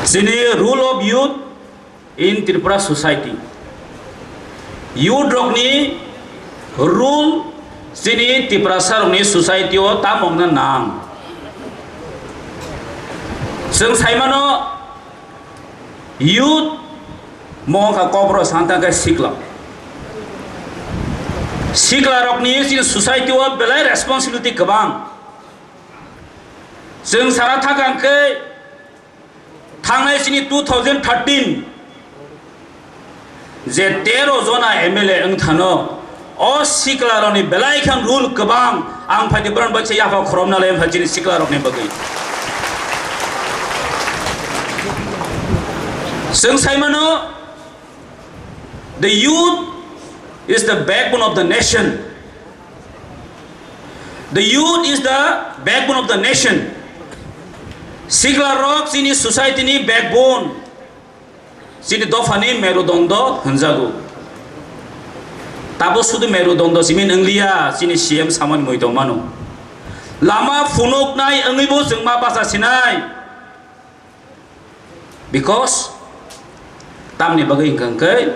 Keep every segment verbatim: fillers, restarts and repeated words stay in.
Chini role of youth in Tripura society. Youth rokni role chini Tiprasa rokni society o tamo wngna nang. Chwng saimano youth mongkha kokborok santa khe sikla. Sikla rokni chini society o belai responsibility kwbang. Chwng sara thakang khe thangnai chini two thousand thirteen je tero jona M L A wng thano, o sikla rokni belai khan role kwbang, ang phaidi borok bai se yapha khoromna lai wngkha chini sikla rokni bagwi. Chwng saimano, the youth is the backbone of the nation. The youth is the backbone of the nation. Sikla rok chini society ni backbone, chini dopha ni merudondo hwnjago. Tabo sudu merudondo simi nwngliya, chini C M samani mui tongmano. Lama phunuknai wngwi bo chwng ma bacha sinai. Because tamni bagwi hwnkha hwnkhe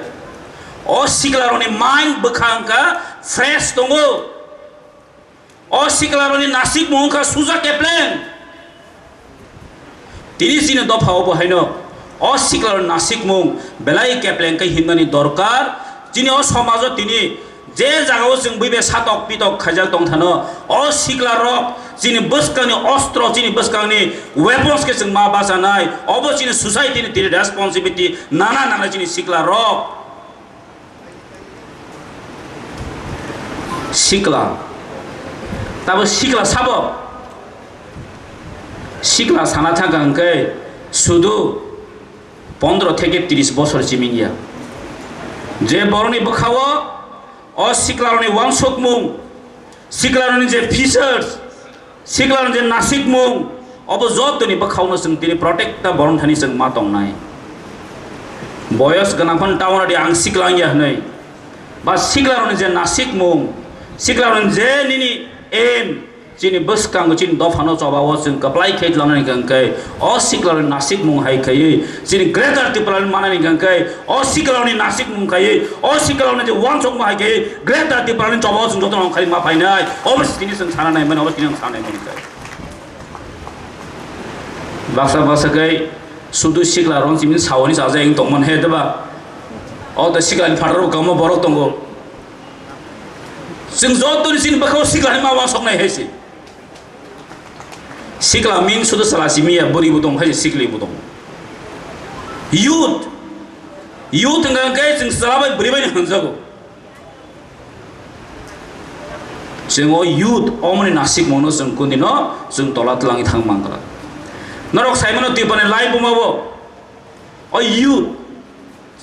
o siklarokni mind bwkha wngkha fresh tongo. O siklarokni nasikmung wngkha suja kepleng. Tini chini dopha o bo haino o siklarokni nasikmung belai kepleng khe himnani dorkar. Chini o somajo tini je jagao chwng buibai satok pitok khaijak tong thano, o sikla rok chini bwskangni ostro, chini bwskangni weapons khe chwng ma bachanai, obo chini society ni tini responsibility nana nana chini sikla rok. Sikla, tabo sikla sabo? Sikla sana thangkha hwnkhe sudu pondro theke tris bosor chiming ya. Je borokni bwkhao o siklarokni uansukmung, siklarokni je features, siklarokni je nasikmung, obo jotoni bwkhaono chwng tini protect ta borok thani chwng ma tongnai. Boyos gwnang phano ta wana di ang sikla wngya hwnwi. Ba siklarokni je nasikmung, siklarokni je nini aim, chini bwskango, chini dophano chobao chwng kwplai khe tlanani hwnkhe, o siklarokni nasikmung hai khaiwi, chini Greater Tipraland manani hwnkhe, o siklarokni nasikmung khaiwi, o siklarokni je uansukma hai khaiwi, Greater Tipraland chobao chwng jotono khai ma phainai, obo se tini chwng sana nai mani, obo se tini chwng sana nai mani khe. Baksa baksa khe sudu siklarok chini saoni chaja wng tongmani he, diba? O to siklani phataro kwbangma borok tongo. Chwng jotoni chini bwkhao siklani ma uansuknai hai se. Sikla mean sudu chwla simi ya, bwrwi bo tong, hai se sikli bo tong. Youth, youth hwnkha hwnkhe chwng chwla bai bwrwi bai no hwnjago. Chwng o youth omoni nasikmungno chwng kundino chwng tola twlangwi thang mankha. Norok saimano Tripurani lai bumabo o youth.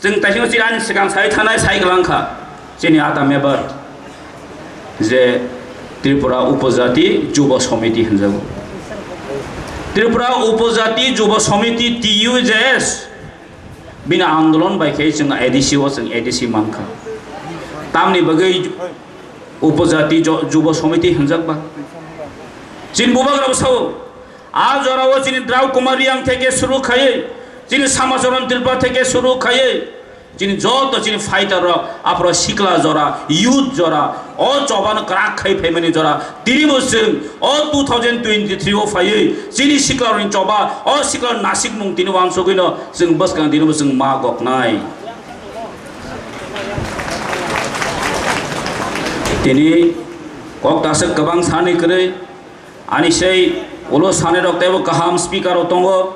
Chwng taisingno chini ani swkang sai thanai sai kwlangkha chini ata member je Tripura Upojati Jubo Somiti hwnjago. Tripura Upojati Jubo Somiti, T U J S, bini andolon bai khe chwng A D C o chwng A D C mankha. Tamni bagwi Upojati Jo-, Jubo Somiti hwnjakba. Chini bubagrabo sao, a jorao chini Drau Kumar Reang theke suru khaiwi, chini Samacharan Tripura theke suru khaiwi, chini joto chini fighter rok, aphuru sikla jora, youth jora, o chobano kwrak khai phaimani jora, tinibo chwng o two thousand twenty-three o phaiwi chini siklarokni choba, o siklarokni nasikmung tini uansugwino chwng bwskang tinibo chwng ma goknai. Tini kok taswk kwbang sanwi kwrwi, ani sei ulo sanai rok teibo kaham speaker rok tongo,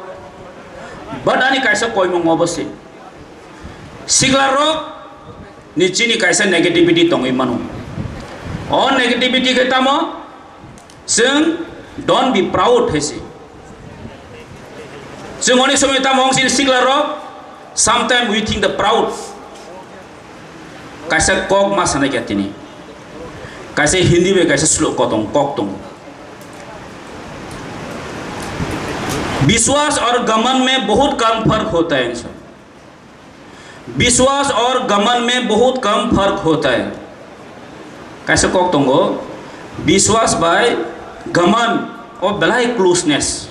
but ani kaisa koimung obo se, sikla rok ni chini kaisa negativity tongwi mano. O negativity khe tamo? Chwng don't be proud hai se. Chwng onek somoi tamo wng chini sikla rok, sometimes we think the proud. Kaisa kok ma sanai kha tini. Kaisa Hindi bai kaisa slow kok tong, kok tong. विश्वास और घमंड में बहुत कम फर्क होता है। विश्वास और घमंड में बहुत कम फर्क होता है। Kaisa kok tongo, biswas bai ghaman o belai closeness.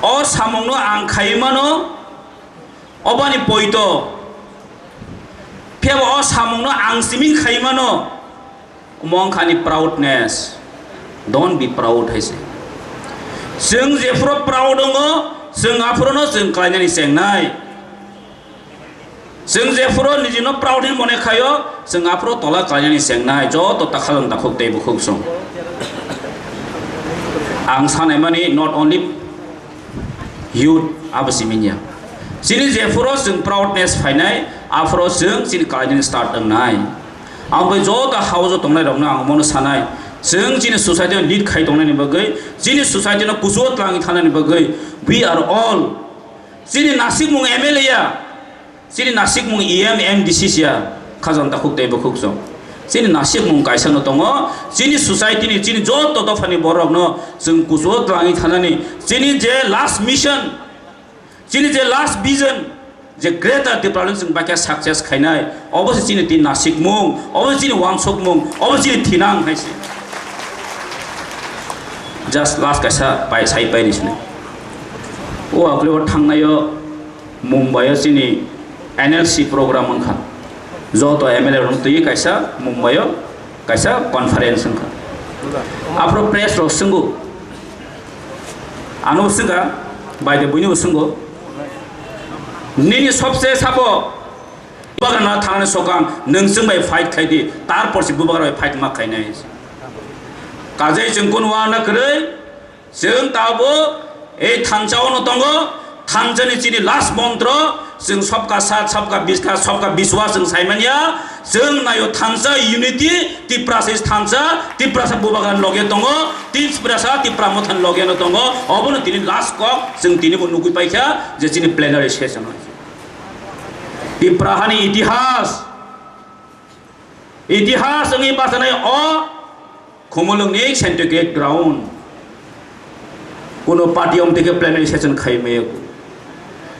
O samungno ang khai mano, obani poito. Phiya bo o samungno ang siming khai mano, omo wngkha ni proudness. Don't be proud hai se. Chwng jephuru proud wngo, chwng aphuru no chwng khlainani chengnai. Chwng jephuru nijino proud hinwi mone khaio, chwng aphuru tola khlainani chengnai, joto ta khajang takhuk tei bukhuk song. Ang sanai mani not only youth, abo simi ya. Chini jephuru chwng proudness phainai, aphuru chwng chini khlainani start wngnai. Ang bai joto house o tongnai rokno ang mono sanai, chwng chini society no lead khai tongnani bagwi, chini society no kuchugo twlangwi thanani bagwi, we are all, chini nasikmung M L A ya, chini nasikmung E M, M D C ya, khajang takhuk tei bukhuk song. Chini nasikmung kaisa no tongo, chini society ni, chini joto dophani borok no chwng kuchugo twlangwi thanani, chini je last mission, chini je last vision, je Greater Tipraland chwng bakya success khainai, obo se chini tini nasikmung, obo se chini wansukmung, obo se chini thinang hai se. Just last kaisa pai, sai pai ni sini. O akle o thangnaio Mumbai o chini N L C program wngkha. Joto M L A rok twi kaisa Mumbai o kaisa conference wngkha. Aphuru press rok swngo. Ano swngkha, bai de buino swnggo. Nini sobse sabo Bubagrana thangni sokang nwng chwng bai fight khai di, tarpor se Bubagra bai fight ma khainai. Kajai chwng kun wana kwrwi, chwng tabo ei thansa ono tongo, thansa ni chini last montro, chwng sabka saath, sabka bishwas, sabka bishwas chwng saimanya, chwng nayo thansa unity, Tiprasa is thansa, Tiprasa Bubagrani loge tongo, Tiprasa Tipra Mothani loge no tongo, obono tini last kok chwng tini bo nugwi paikha je chini plenary session o. Tipra hani itihas, itihas wngwi bachanai o Khumulwngni Scientific Ground. Kuno party om tike plenary session khai maya.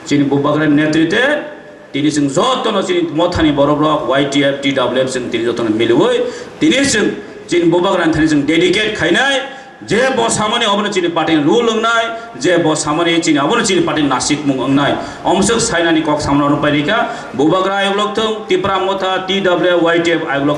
Chini Bubagrani netrite tini chwng jotono chini mothani borok rok Y T F, T W F chwng tini jotono miliwi tini chwng chini Bubagrani thani chwng dedicate khainai. Je bo samani obono chini party ni rule wngnai, je bo samani chini obono chini party ni nasikmung wngnai. Omswk sainani kok samano rwpai rikha, Bubagra ayok lok thung, Tipra Motha, T W F, Y T F ayok lok